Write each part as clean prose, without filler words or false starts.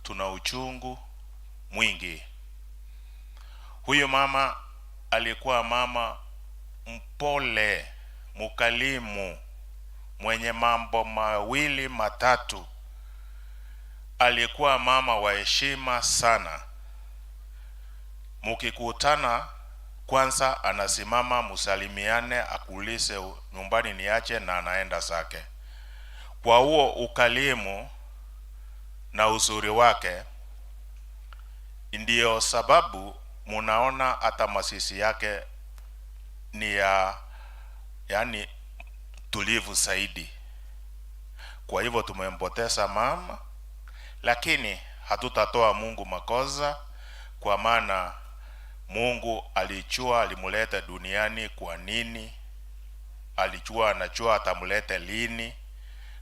Tuna uchungu mwingi. Huyo mama alikuwa mama mpole, mkalimu, mwenye mambo mawili matatu. Alikuwa mama wa heshima sana. Mukikutana kwanza anasimama musalimiane, akuulize nyumbani niache, na anaenda zake. Kwa huo ukalimu na uzuri wake, ndiyo sababu munaona hata mazishi yake ni ya yani tulivu zaidi. Kwa hivyo tumempoteza mama, lakini hatutatoa Mungu makosa, kwa maana Mungu alijua alimuleta duniani kwa nini, alijua anajua atamleta lini,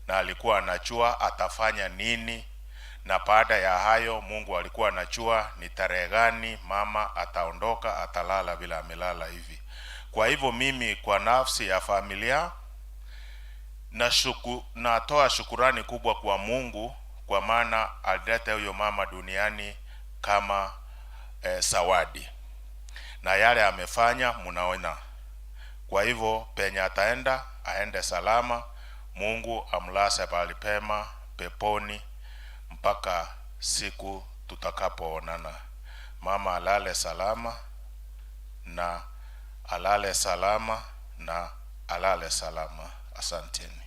na alikuwa anajua atafanya nini, na baada ya hayo Mungu alikuwa anajua ni tarehe gani mama ataondoka, atalala vile amelala hivi. Kwa hivyo mimi kwa nafsi ya familia natoa shukurani kubwa kwa Mungu kwa maana alileta huyo mama duniani kama zawadi, na yale amefanya mnaona. Kwa hivyo penye ataenda aende salama, Mungu amlase pahali pema peponi mpaka siku tutakapoonana. Mama alale salama na alale salama na alale salama. Asanteni.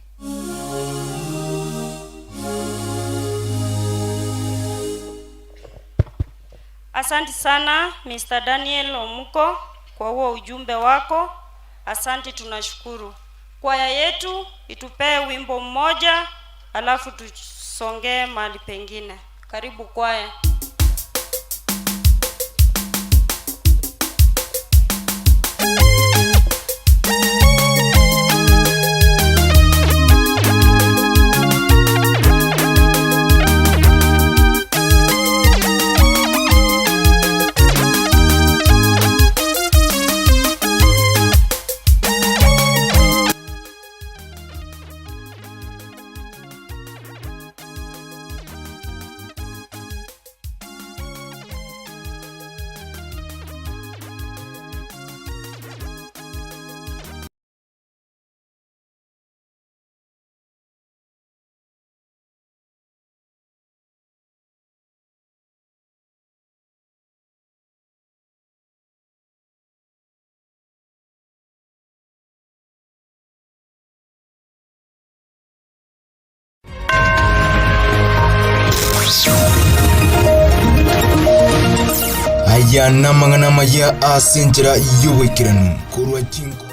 Asante sana Mr. Daniel Omuko kwa huo ujumbe wako. Asante, tunashukuru. Kwaya yetu itupee wimbo mmoja, alafu tusongee mahali pengine. Karibu kwaya. Aya namang'ana maya ase enchera y'oboikeranu korwa chinko.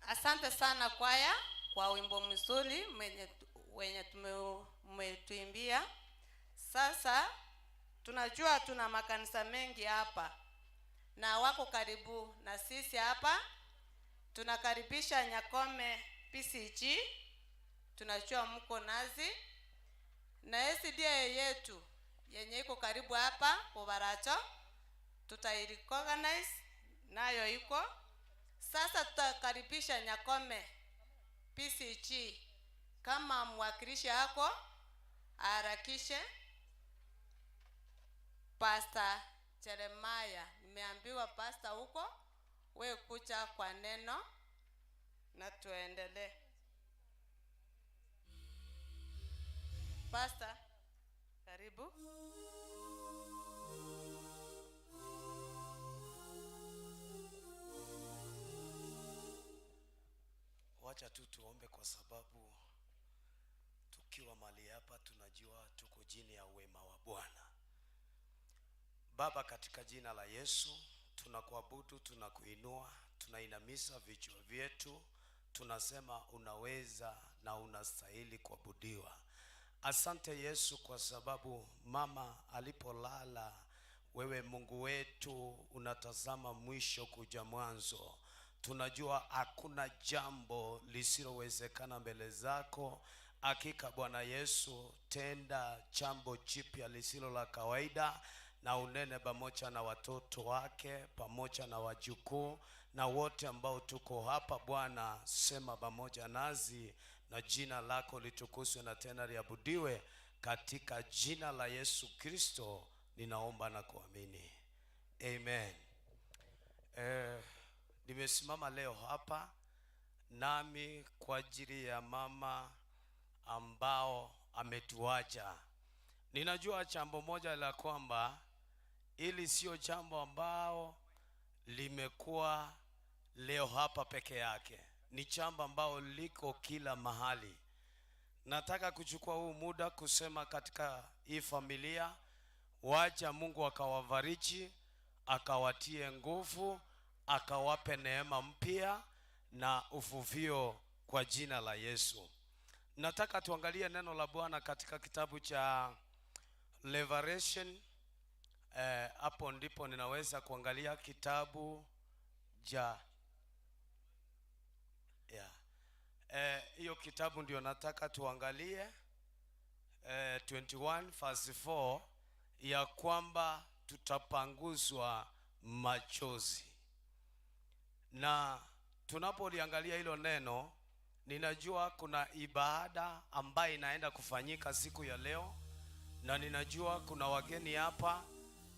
Asante sana kwaya kwa wimbo mzuri wenye mmetuimbia. Sasa tunajua tuna makanisa mengi hapa na wako karibu na sisi hapa. Tunakaribisha Nyakome PCG, tunajua mko nazi na SDA yetu yenye iko karibu hapa Bobaracho, tutairecognize nayo iko. Sasa tutakaribisha Nyakome PCG, kama mwakilishi yako aharakishe. Pastor Jeremiah, nimeambiwa pastor huko, we kucha kwa neno na tuendelee. Pastor, karibu. Wacha tu tuombe, kwa sababu tukiwa mahali hapa tunajua tuko chini ya wema wa Bwana. Baba, katika jina la Yesu tunakuabudu, tunakuinua, tunainamisha vichwa vyetu, tunasema unaweza na unastahili kuabudiwa. Asante Yesu kwa sababu mama alipolala, wewe Mungu wetu unatazama mwisho kuja mwanzo. Tunajua hakuna jambo lisilowezekana mbele zako. Hakika Bwana Yesu, tenda jambo jipya lisilo la kawaida, na unene pamoja na watoto wake pamoja na wajukuu na wote ambao tuko hapa. Bwana, sema pamoja nazi, na jina lako litukuzwe na tena liabudiwe. Katika jina la Yesu Kristo ninaomba na kuamini, amen. Nimesimama leo hapa nami kwa ajili ya mama ambao ametuacha. Ninajua jambo moja la kwamba ili sio jambo ambao limekuwa leo hapa peke yake, ni jambo ambao liko kila mahali. Nataka kuchukua huu muda kusema katika hii familia, wacha Mungu akawabariki, akawatie nguvu, akawape neema mpya na uvuvio kwa jina la Yesu. Nataka tuangalie neno la Bwana katika kitabu cha Revelation. Hapo ndipo ninaweza kuangalia kitabu cha hiyo kitabu ndio nataka tuangalie, 21 verse 4, ya kwamba tutapanguzwa machozi. Na tunapoliangalia hilo neno, ninajua kuna ibada ambayo inaenda kufanyika siku ya leo, na ninajua kuna wageni hapa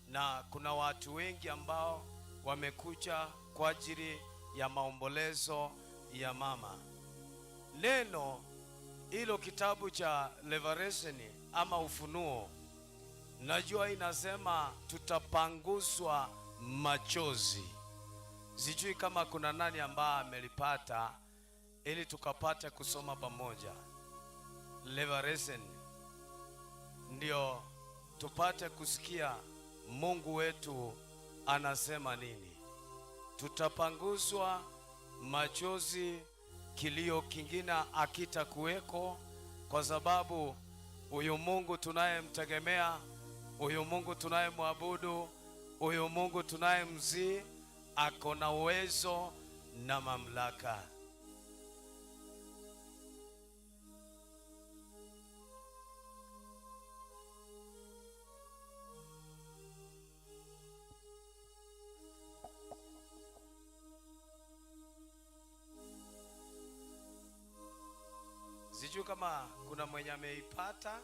na kuna watu wengi ambao wamekuja kwa ajili ya maombolezo ya mama. Neno hilo kitabu cha Revelation ama Ufunuo, najua inasema tutapanguzwa machozi. Sijui kama kuna nani ambaye amelipata ili tukapate kusoma pamoja Revelation, ndio tupate kusikia Mungu wetu anasema nini. Tutapanguzwa machozi, kilio kingine hakitakuweko, kwa sababu huyu Mungu tunayemtegemea, huyu Mungu tunayemwabudu, huyu Mungu tunayemzii ako na uwezo na mamlaka. Sijui kama kuna mwenye ameipata.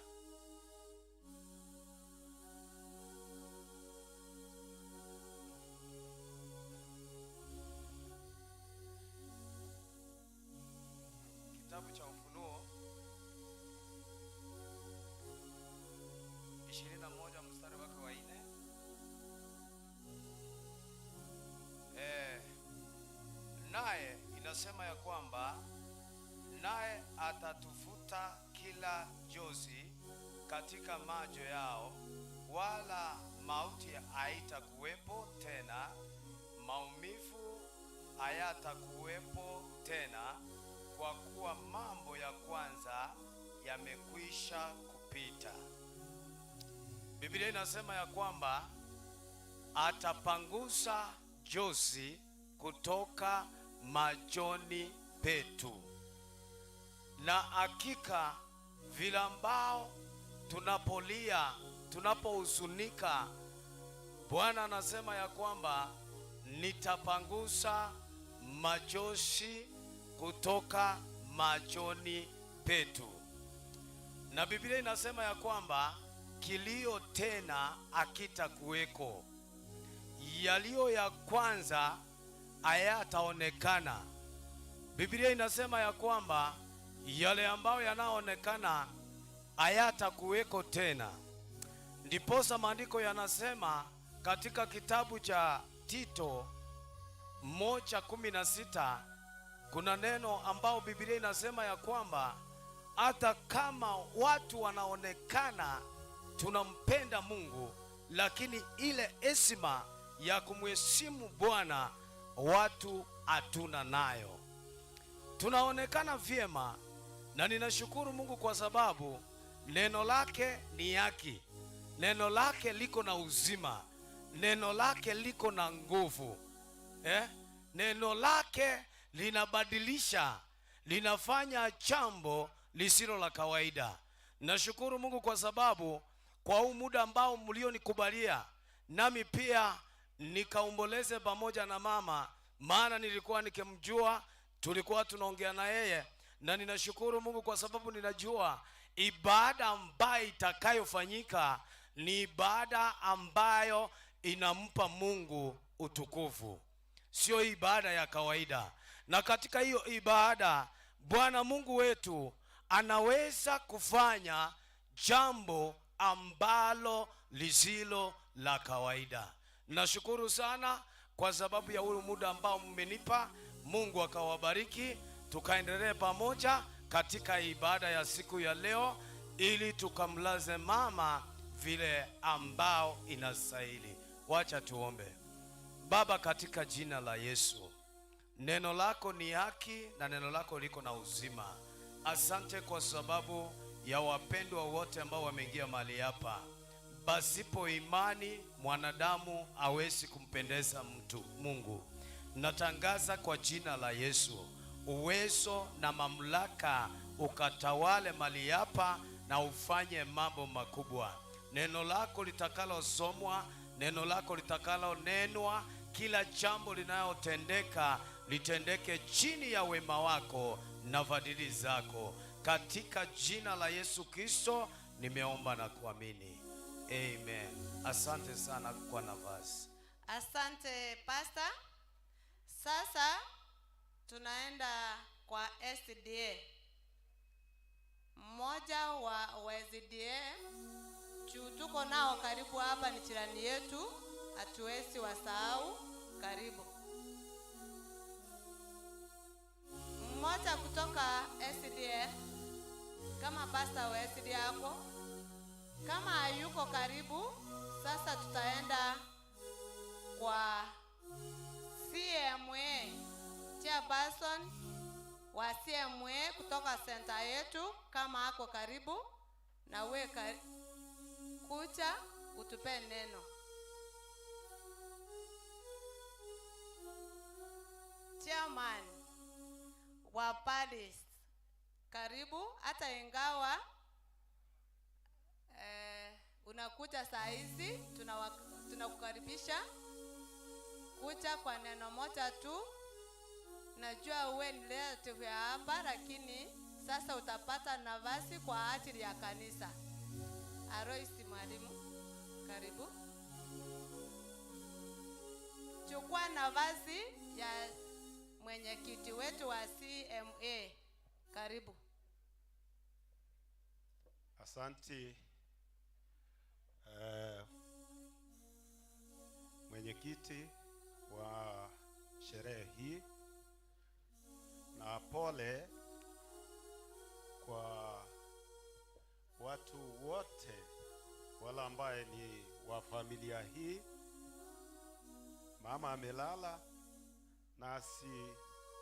Kitabu cha Ufunuo 21 mstari wake wa 4. Naye inasema ya kwamba naye atatufuta kila jozi katika macho yao, wala mauti haitakuwepo tena, maumivu hayatakuwepo tena, kwa kuwa mambo ya kwanza yamekwisha kupita. Biblia inasema ya kwamba atapangusa jozi kutoka machoni petu, na hakika vile ambao tunapolia, tunapohuzunika, Bwana anasema ya kwamba nitapangusa machozi kutoka machoni petu. Na Biblia inasema ya kwamba kilio tena hakitakuweko, yaliyo ya kwanza hayataonekana. Biblia inasema ya kwamba yale ambayo yanaonekana hayatakuweko tena. Ndiposa maandiko yanasema katika kitabu cha Tito 1:16 kuna neno ambao Biblia inasema ya kwamba hata kama watu wanaonekana tunampenda Mungu, lakini ile heshima ya kumheshimu Bwana watu hatuna nayo. Tunaonekana vyema, na ninashukuru Mungu kwa sababu neno lake ni haki, neno lake liko na uzima, neno lake liko na nguvu. Neno lake linabadilisha, linafanya jambo lisilo la kawaida. Nashukuru Mungu kwa sababu kwa huu muda ambao mlionikubalia nami pia nikaomboleze pamoja na mama, maana nilikuwa nikimjua, tulikuwa tunaongea na yeye, na ninashukuru Mungu kwa sababu ninajua ibada ambayo itakayofanyika ni ibada ambayo inampa Mungu utukufu, sio ibada ya kawaida. Na katika hiyo ibada Bwana Mungu wetu anaweza kufanya jambo ambalo lisilo la kawaida. Nashukuru sana kwa sababu ya huu muda ambao mmenipa. Mungu akawabariki, tukaendelee pamoja katika ibada ya siku ya leo, ili tukamlaze mama vile ambao inastahili. Wacha tuombe. Baba, katika jina la Yesu, neno lako ni haki na neno lako liko na uzima. Asante kwa sababu ya wapendwa wote ambao wameingia mahali hapa. Pasipo imani mwanadamu hawezi kumpendeza mtu Mungu. Natangaza kwa jina la Yesu, uwezo na mamlaka ukatawale mahali hapa na ufanye mambo makubwa. Neno lako litakalosomwa, neno lako litakalonenwa, kila jambo linalotendeka litendeke chini ya wema wako na fadhili zako. Katika jina la Yesu Kristo nimeomba na kuamini. Amen. Asante sana kwa nafasi. Asante Pastor. Sasa tunaenda kwa SDA. Mmoja wa SDA juu tuko nao karibu hapa, ni jirani yetu, hatuwezi wasahau. Karibu. Mmoja kutoka SDA, kama pastor wa SDA yako, kama hayuko karibu, sasa tutaenda kwa CMA, chairperson wa CMA kutoka center yetu, kama ako karibu na we kucha utupe neno. Chairman wa Paris, karibu. Hata ingawa unakuja saa hizi, tunakukaribisha kuja kwa neno moja tu. Najua uwe ni relative ya hapa, lakini sasa utapata nafasi kwa ajili ya kanisa. Aroisi mwalimu, karibu. Chukua nafasi ya mwenyekiti wetu wa CMA. Karibu. Asante mwenyekiti wa sherehe hii, na pole kwa watu wote wala ambaye ni wa familia hii. Mama amelala Nasi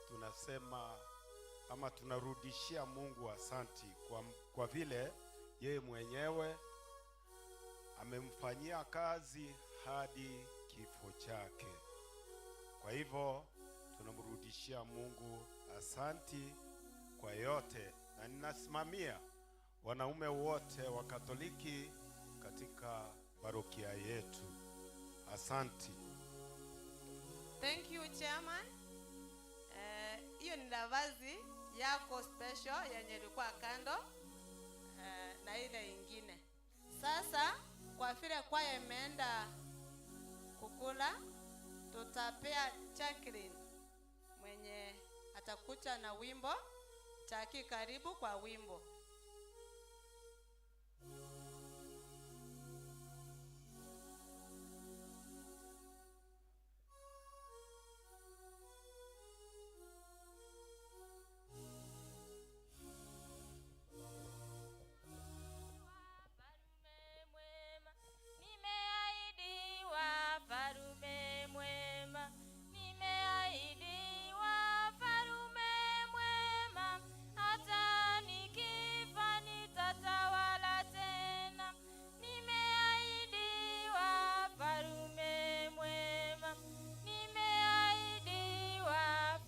tunasema ama tunarudishia Mungu asanti kwa vile yeye mwenyewe amemfanyia kazi hadi kifo chake. Kwa hivyo tunamrudishia Mungu asanti kwa yote, na ninasimamia wanaume wote wa Katoliki katika parokia yetu. Asanti. Thank you, chairman. Hiyo ni navazi yako special yenye ilikuwa kando na ile ingine. Sasa kwa vile kwaya imeenda kukula, tutapea Jacqueline mwenye atakuja na wimbo. Chaki, karibu kwa wimbo. Nimeahidiwa farume mwema, nimeahidiwa farume mwema, hata nikifa nitatawala tena. Nimeahidiwa farume mwema, nimeahidiwa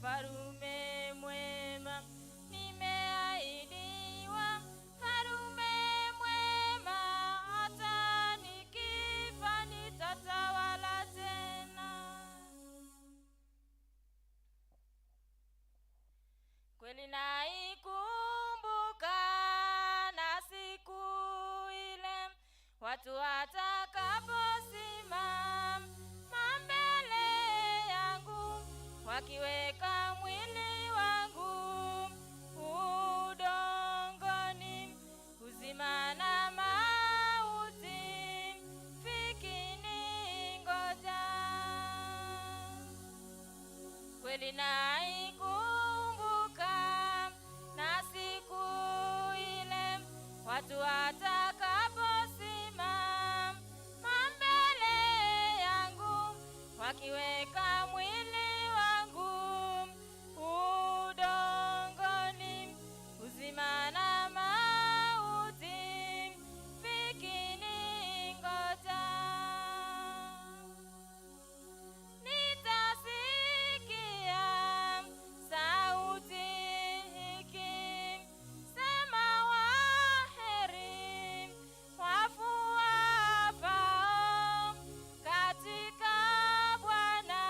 farume mwema, nimeahidiwa farume mwema, hata nikifa nitatawala tena. Kweli naikumbuka na siku ile watu watakaposimama mbele yangu wakiweka mwili wangu udongoni, uzima na mauti vikiningoja. Kweli naikumbuka na siku ile watu watakaposimama mbele yangu wakiweka mwili wangu udongoni, uzima na mauti vikiningoja. Nitasikia sauti ikisema, waheri wafu wafao katika Bwana.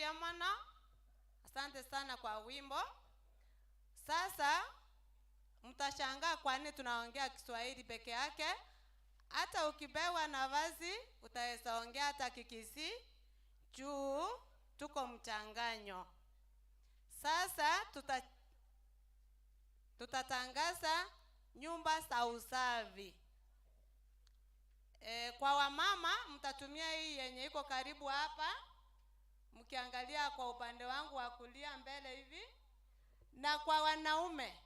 Mbiamana, asante sana kwa wimbo. Sasa mtashangaa kwa nini tunaongea Kiswahili peke yake. Hata ukipewa nafasi utaweza ongea hata Kikisii juu tuko mchanganyo. Sasa tutatangaza nyumba za usafi. Kwa wamama mtatumia hii yenye iko karibu hapa, mkiangalia kwa upande wangu wa kulia mbele hivi, na kwa wanaume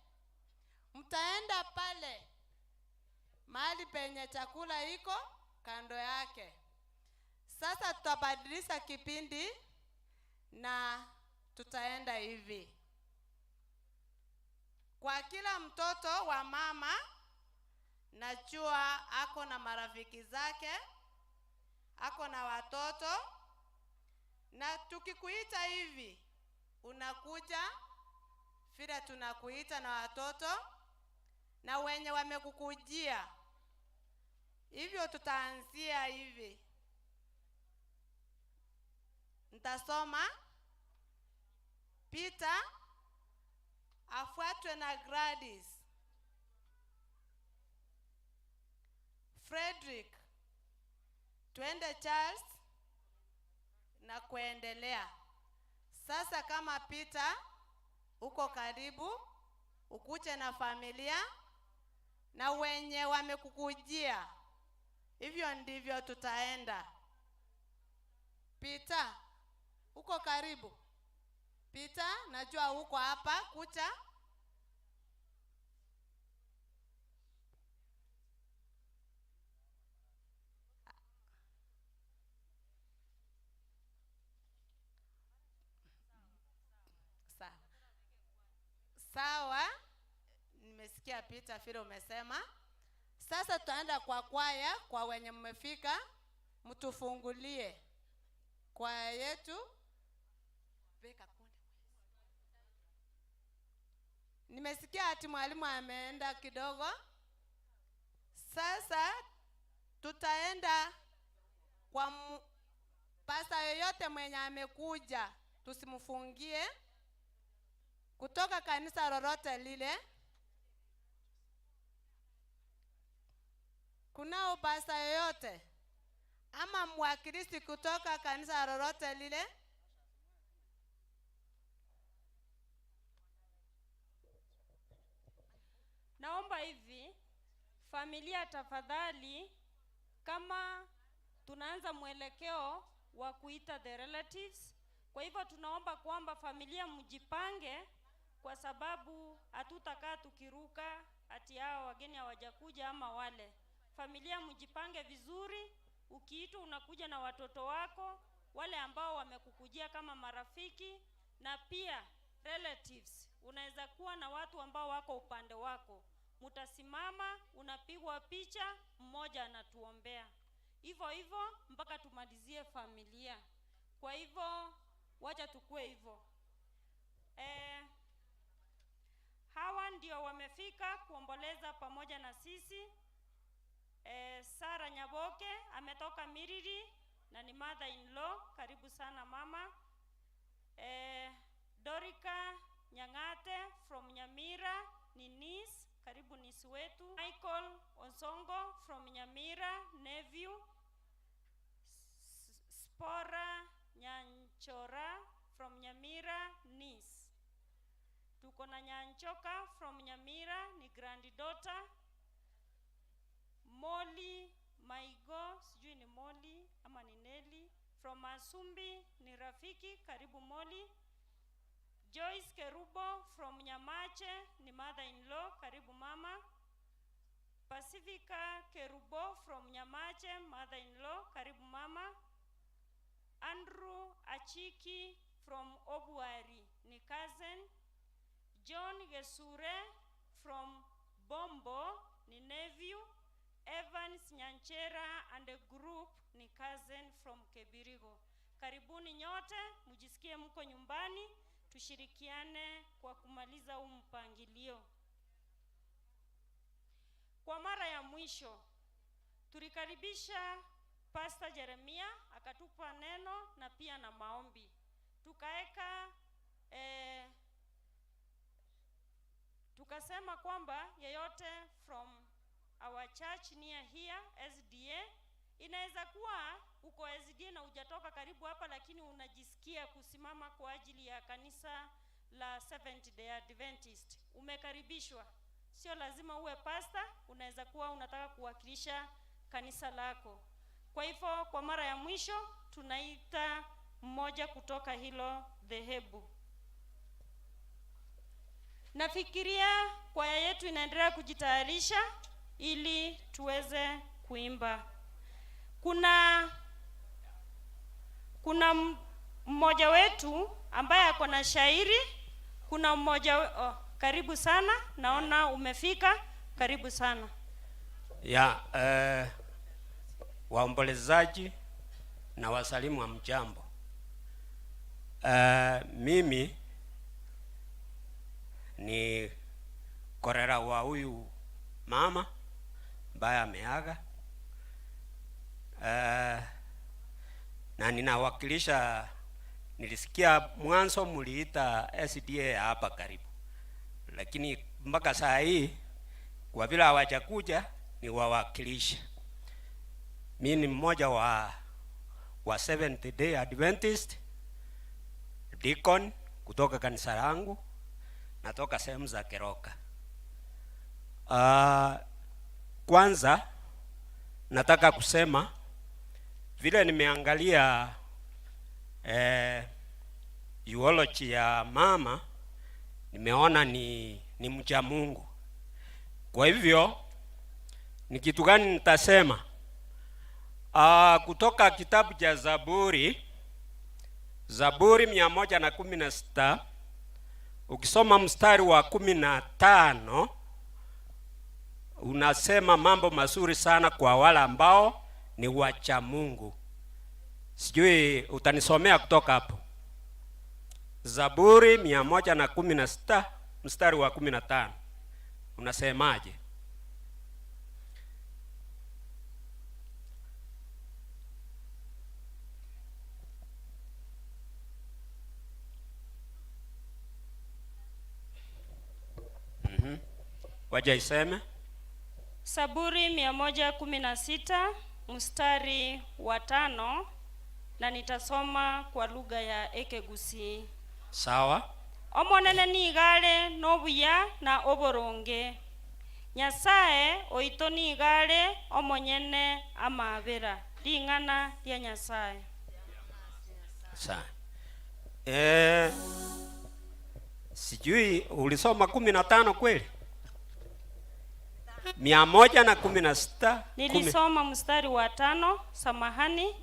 mtaenda pale mahali penye chakula iko kando yake. Sasa tutabadilisha kipindi na tutaenda hivi. Kwa kila mtoto wa mama, najua ako na marafiki zake, ako na watoto, na tukikuita hivi unakuja vile tunakuita na watoto na wenye wamekukujia. Hivyo tutaanzia hivi. Nitasoma Peter afuatwe na Gladys, Frederick, twende Charles na kuendelea. Sasa kama Peter uko karibu, ukuje na familia na wenye wamekukujia. Hivyo ndivyo tutaenda. Peter, uko karibu. Peter, najua uko hapa, kucha. Sawa. Sawa, nimesikia Peter vile umesema. Sasa tutaenda kwa kwaya, kwa wenye mmefika, mtufungulie kwaya yetu. Weka kunde. Nimesikia ati mwalimu ameenda kidogo. Sasa tutaenda kwa pasta yoyote mwenye amekuja, tusimfungie kutoka kanisa lolote lile. Kunao pasta yoyote ama mwakilishi kutoka kanisa lolote lile? Naomba hivi familia, tafadhali, kama tunaanza mwelekeo wa kuita the relatives, kwa hivyo tunaomba kwamba familia mjipange, kwa sababu hatutakaa tukiruka ati hao wageni hawajakuja ama wale. Familia mjipange vizuri, ukiitwa unakuja na watoto wako, wale ambao wamekukujia kama marafiki, na pia relatives. Unaweza kuwa na watu ambao wako upande wako. Mutasimama, unapigwa picha, mmoja anatuombea. Hivyo hivyo mpaka tumalizie familia. Kwa hivyo wacha tukue hivyo. Hawa ndio wamefika kuomboleza pamoja na sisi. Sara Nyaboke ametoka Miriri na ni mother in law. Karibu sana mama. Dorika Nyang'ate from Nyamira ni niece. Karibu niece wetu. Michael Onsongo from Nyamira, nephew. Spora Nyanchora from Nyamira, niece. Tuko na Nyanchoka from Nyamira ni granddaughter. Molly Maigo, sijui ni Molly ama ni Nelly, from Asumbi ni rafiki, karibu Molly. Joyce Kerubo from Nyamache ni mother-in-law, karibu mama. Pacifica Kerubo from Nyamache, mother-in-law, karibu mama. Andrew Achiki from Obuari ni cousin. John Gesure from Bombo ni nephew. Evans Nyanchera and a group ni cousin from Kebirigo. Karibuni nyote, mjisikie mko nyumbani, tushirikiane kwa kumaliza huu mpangilio. Kwa mara ya mwisho tulikaribisha Pastor Jeremia akatupa neno na pia na maombi. Tukaeka tukasema kwamba yeyote from our church near here SDA, inaweza kuwa uko SDA na hujatoka karibu hapa, lakini unajisikia kusimama kwa ajili ya kanisa la Seventh Day Adventist, umekaribishwa. Sio lazima uwe pastor, unaweza kuwa unataka kuwakilisha kanisa lako. Kwa hivyo kwa mara ya mwisho tunaita mmoja kutoka hilo dhehebu. Nafikiria kwaya yetu inaendelea kujitayarisha ili tuweze kuimba. Kuna mmoja wetu ambaye ako na shairi. Kuna mmoja oh, karibu sana, naona umefika, karibu sana. Ya waombolezaji na wasalimu wa mjambo. Mimi ni korera wa huyu mama ambaye ameaga, na ninawakilisha. Nilisikia mwanzo mliita SDA hapa karibu, lakini mpaka saa hii kwa vile hawajakuja ni wawakilisha. Mi ni mmoja wa Seventh Day Adventist deacon kutoka kanisa langu, natoka sehemu za Keroka. Kwanza nataka kusema vile nimeangalia eulogy ya mama, nimeona ni mcha Mungu. Kwa hivyo ni kitu gani nitasema? Kutoka kitabu cha Zaburi, Zaburi 116, ukisoma mstari wa 15 unasema mambo mazuri sana kwa wale ambao ni wacha Mungu. Sijui utanisomea kutoka hapo. Zaburi 116 mstari wa 15 unasemaje? Waja iseme. Saburi 116 mstari wa 5, na nitasoma kwa lugha ya Ekegusii. Sawa. Omonene nigare nobuya na oboronge, Nyasaye oito nigare omonyene amabera. Ring'ana ria Nyasaye. Sawa. Sijui ulisoma 15 kweli? 116. Nilisoma mstari wa 5, samahani.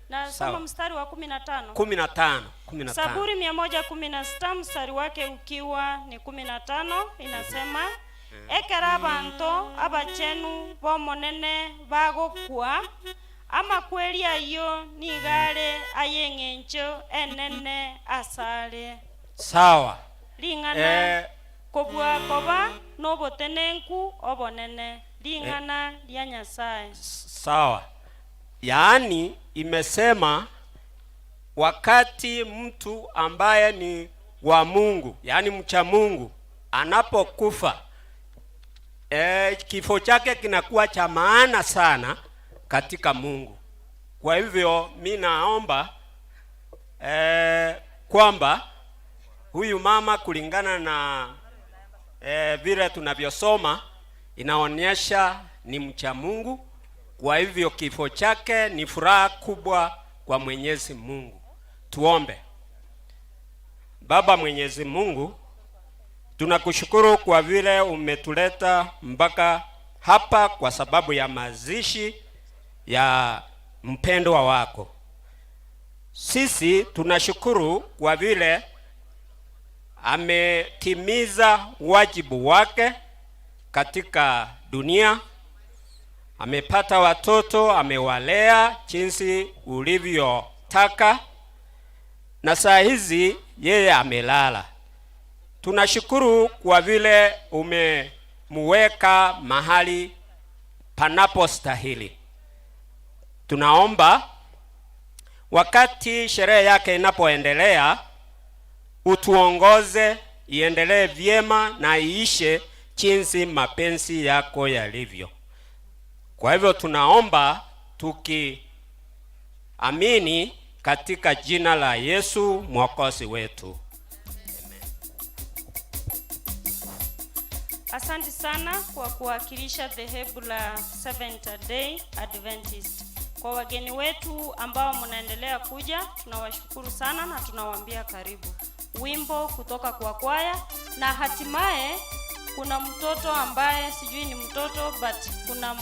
Nasoma Sawa. mstari wa 15. 15, 15. Saburi 116 mstari wake ukiwa ni 15 inasema, ekera abanto abachenu bomonene bagokwa, amakweri ayo nigare ayeng'encho enene asare. Sawa. Ring'ana kobua koba n'obotenenku obonene. Ring'ana ria Nyasaye. Sawa. Yaani imesema wakati mtu ambaye ni wa Mungu, yaani mcha Mungu, anapokufa, kifo chake kinakuwa cha maana sana katika Mungu. Kwa hivyo mi naomba kwamba huyu mama kulingana na vile tunavyosoma inaonyesha ni mcha Mungu. Kwa hivyo kifo chake ni furaha kubwa kwa Mwenyezi Mungu. Tuombe. Baba Mwenyezi Mungu, tunakushukuru kwa vile umetuleta mpaka hapa kwa sababu ya mazishi ya mpendwa wako. Sisi tunashukuru kwa vile ametimiza wajibu wake katika dunia. Amepata watoto, amewalea jinsi ulivyotaka, na saa hizi yeye amelala. Tunashukuru kwa vile umemuweka mahali panapostahili. Tunaomba Wakati sherehe yake inapoendelea, utuongoze iendelee vyema na iishe jinsi mapenzi yako yalivyo. Kwa hivyo tunaomba tukiamini katika jina la Yesu Mwokozi wetu. Asante sana kwa kuwakilisha dhehebu la Seventh Day Adventist. Kwa wageni wetu ambao mnaendelea kuja, tunawashukuru sana na tunawaambia karibu. Wimbo kutoka kwa kwaya, na hatimaye kuna mtoto ambaye sijui ni mtoto but kuna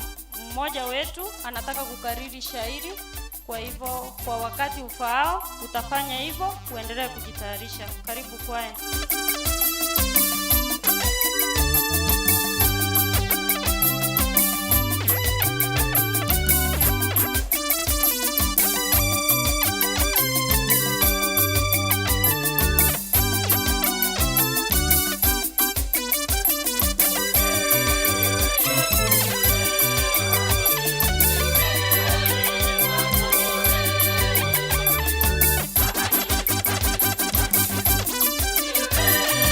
mmoja wetu anataka kukariri shairi. Kwa hivyo kwa wakati ufaao utafanya hivyo, uendelee kujitayarisha. Karibu kwaya. Thank you.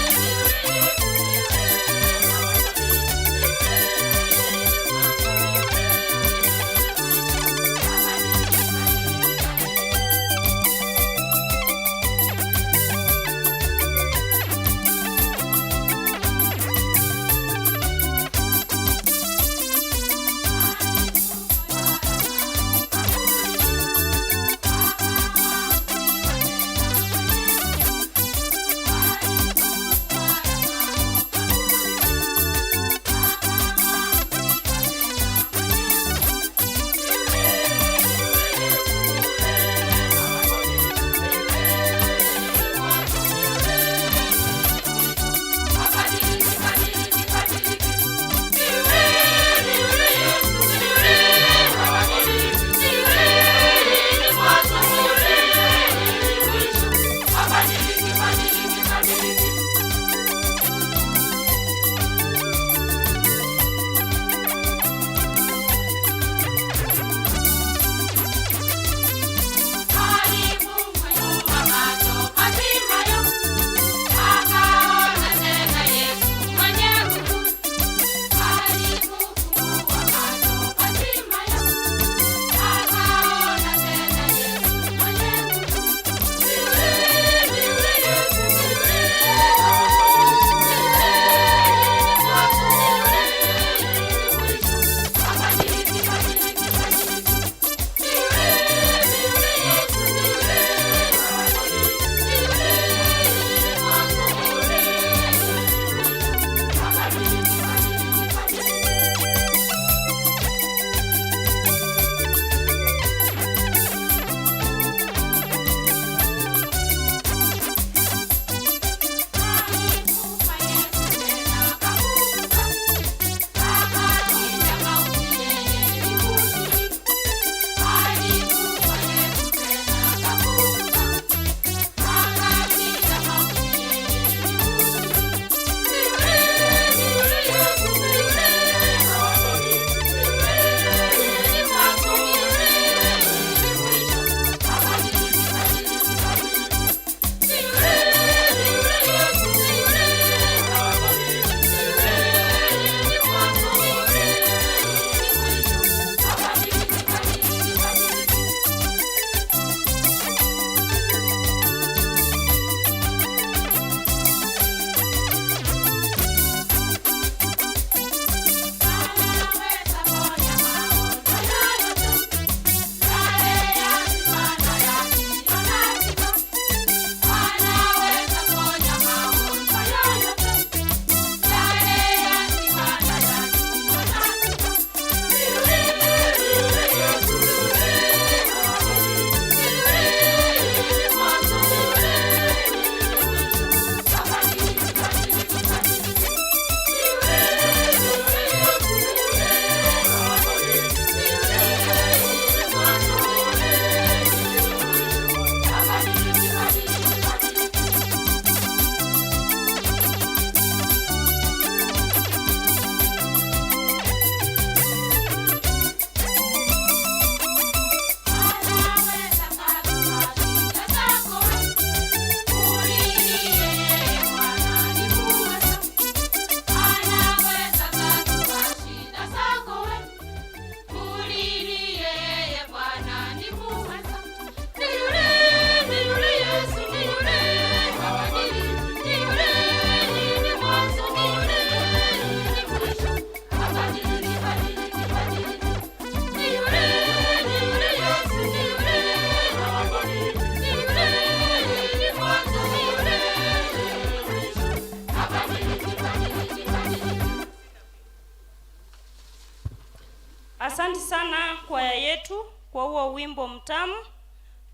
Asante sana kwaya yetu kwa huo wimbo mtamu.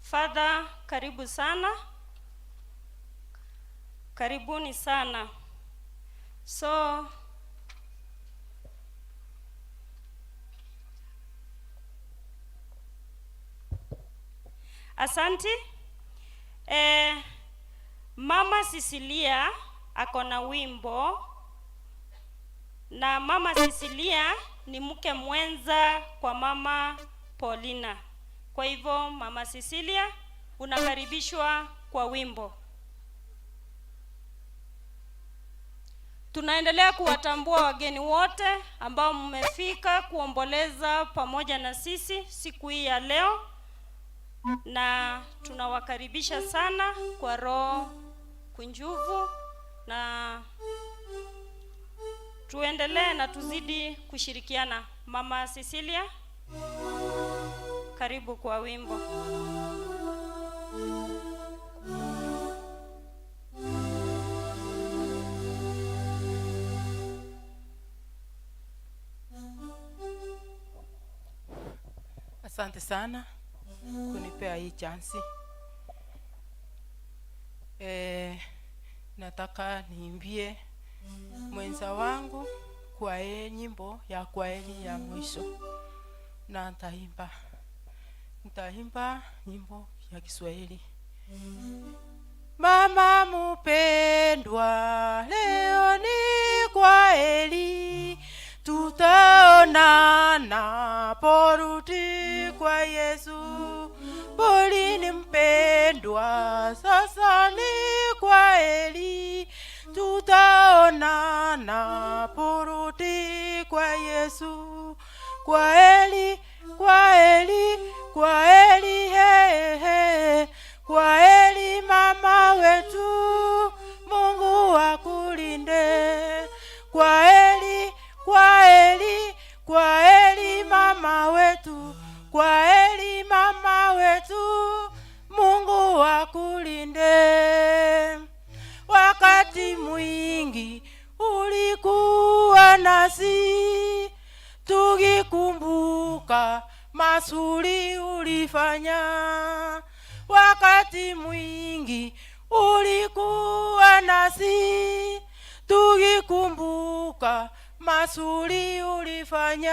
Father, karibu sana. Karibuni sana. So asante. Mama Cecilia ako na wimbo, na Mama Cecilia ni mke mwenza kwa Mama Paulina. Kwa hivyo Mama Cecilia unakaribishwa kwa wimbo. Tunaendelea kuwatambua wageni wote ambao mmefika kuomboleza pamoja na sisi siku hii ya leo, na tunawakaribisha sana kwa roho kunjuvu, na tuendelee na tuzidi kushirikiana. Mama Cecilia, karibu kwa wimbo. Asante sana kunipea hii chansi. Nataka niimbie mwenza wangu kwa nyimbo ya kwaheri ya mwisho, na nitaimba nyimbo ya Kiswahili. Mama mupendwa, leo ni kwaheri, tutaonana porudi kwa Yesu. Polini mpendwa, sasa ni kwaheri, tutaonana porudi kwa Yesu. Kwaheri, kwaheri, kwaheri, he, he. Kwaheri mama wetu, Mungu akulinde. Kwaheri, kwaheri, kwaheri mama wetu, kwaheri mama wetu, Mungu akulinde. Wakati mwingi ulikuwa nasi, tukikumbuka mazuri ulifanya. Wakati mwingi ulikuwa nasi, tukikumbuka mazuri ulifanya.